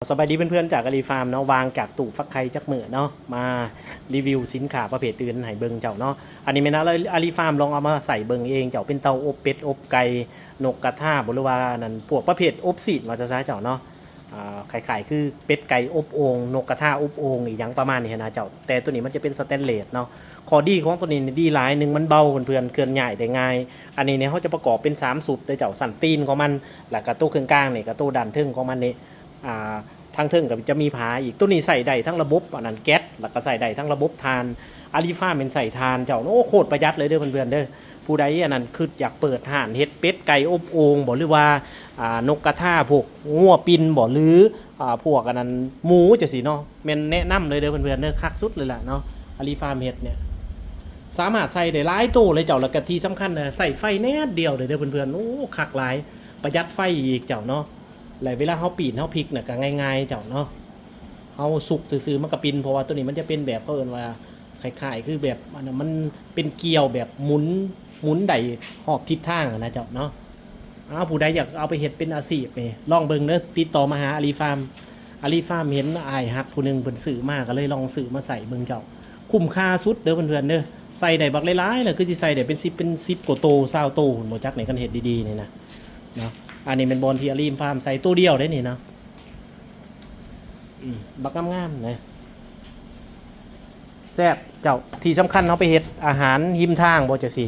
ສະບາຍດີເພື່ອນໆ ຈາກອາລີຟາມເນາະ ວາງຈາກຕູ້ຟັກໄຂ່ຈັກມື້ເນາະ ມາຣີວິວສິນຄ້າປະເພດອື່ນໃຫ້ເບິ່ງເຈົ້າເນາະ. ອັນນີ້ແມ່ນອາລີ ອາລີຟາມລອງເອົາມາໃສ່ເບິ່ງເອງເຈົ້າ ເປັນເຕົາອົບເປັດ ອົບໄກ່ ນົກກະທາບໍ ຫຼືວ່າອັນນັ້ນ ພວກປະເພດອົບຊີ້ນວ່າຊະເຈົ້າເນາະ. ອ່າ ຄ້າຍໆຄືເປັດໄກ່ອົບໂອ່ງ ນົກກະທາອົບໂອ່ງ ອີ່ຫຍັງປະມານນີ້ຫັ້ນນະເຈົ້າ. ແຕ່ໂຕນີ້ມັນຈະເປັນສະແຕນເລດເນາະ. ຂໍ້ດີຂອງໂຕນີ້ນີ້ດີຫຼາຍ ໜຶ່ງມັນເບົາເພື່ອນໆ ເຄື່ອນຍ້າຍໄດ້ງ່າຍ. ອັນນີ້ນີ້ເຮົາຈະປະກອບເປັນສາມຊຸດເດີເຈົ້າ ຊັ້ນຕີນຂອງມັນ ແລ້ວກະໂຕເຄິ່ງກາງນີ້ ກະໂຕດ້ານເທິງຂອງມັນນີ້ ອ່າ ທາງເທິງກໍຈະມີຝາອີກ. ໂຕນີ້ໃຊ້ໄດ້ທັງລະບົບອັນນັ້ນແກັສ ແລ້ວກໍໃຊ້ໄດ້ທັງລະບົບຖ່ານ. ອາລີຟາມແມ່ນໃຊ້ຖ່ານເຈົ້າ. ໂອ້ ໂຄດປະຢັດເລີຍເດີເພື່ອນໆເດີ. ຜູ້ໃດອັນນັ້ນຄິດຢາກເປີດຮ້ານເຮັດເປັດໄກ່ອົບໂອ່ງບໍ ຫຼືວ່າ ອ່າ ນົກກະທາ ພວກງົວປິ່ນບໍ ຫຼື ອ່າ ພວກອັນນັ້ນໝູຈັ່ງຊີ້ເນາະ ແມ່ນແນະນຳເລີຍເດີເພື່ອນໆເດີ. ຄັກສຸດເລີຍລະເນາະ ອາລີຟາມເຮັດນີ້ ສາມາດໃສ່ໄດ້ຫຼາຍໂຕເລີຍເຈົ້າ. ແລ້ວກໍທີ່ສຳຄັນນະ ໃຊ້ໄຟແນວດຽວເລີຍເດີເພື່ອນໆ. ໂອ້ ຄັກຫຼາຍ ປະຢັດໄຟອີກເຈົ້າເນາະ. ແລະເວລາເຮົາປີ້ນເຮົາພິກນະກະງ່າຍໆເຈົ້າເນາະ. ເຮົາສຸກຊື່ໆມັນກະປິ່ນ ເພາະວ່າໂຕນີ້ມັນຈະເປັນແບບ ເຂົາເອີ້ນວ່າຄ້າຍໆຄືແບບອັນນັ້ນ ມັນເປັນກ່ຽວແບບໝູນ ໝູນໄດ້ຮອບທິດທາງຫັ້ນນະເຈົ້າເນາະ. ອ້າວ ຜູ້ໃດຢາກເອົາໄປເຮັດເປັນອາຊີບນີ້ ລອງເບິ່ງເດີ ຕິດຕໍ່ມາຫາອາລີຟາມ. ອາລີຟາມເຫັນອ້າຍຮັກຜູ້ໜຶ່ງເພິ່ນຊື້ມາ ກະເລີຍລອງຊື້ມາໃສ່ເບິ່ງເຈົ້າ. ຄຸ້ມຄ່າສຸດເດີເພື່ອນໆເດີ. ໃສ່ໄດ້ບັກຫຼາຍໆ ລະຄືຊິໃສ່ໄດ້ເປັນສິບ ເປັນສິບກວ່າໂຕ ຊາວໂຕພຸ້ນບໍ່ຈັກນີ້ ຄັນເຮັດດີໆນີ້ນະ. ເນາະ ອັນນີ້ແມ່ນບ່ອນທີ່ອາລີມຟາມໃສ່ໂຕດຽວເດ້ນີ້ເນາະ. ອືມ ບັກງາມໆນະ ແຊບເຈົ້າ. ທີ່ສຳຄັນເຮົາໄປເຮັດອາຫານຮິມທາງບໍ່ ຈັ່ງຊີ້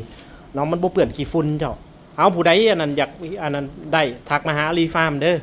ເນາະ ມັນບໍ່ເປື້ອນຂີ້ຝຸ່ນເຈົ້າ. ເອົາ ຜູ້ໃດອັນນັ້ນຢາກອັນນັ້ນໄດ້ ທັກມາຫາອາລີຟາມເດີ.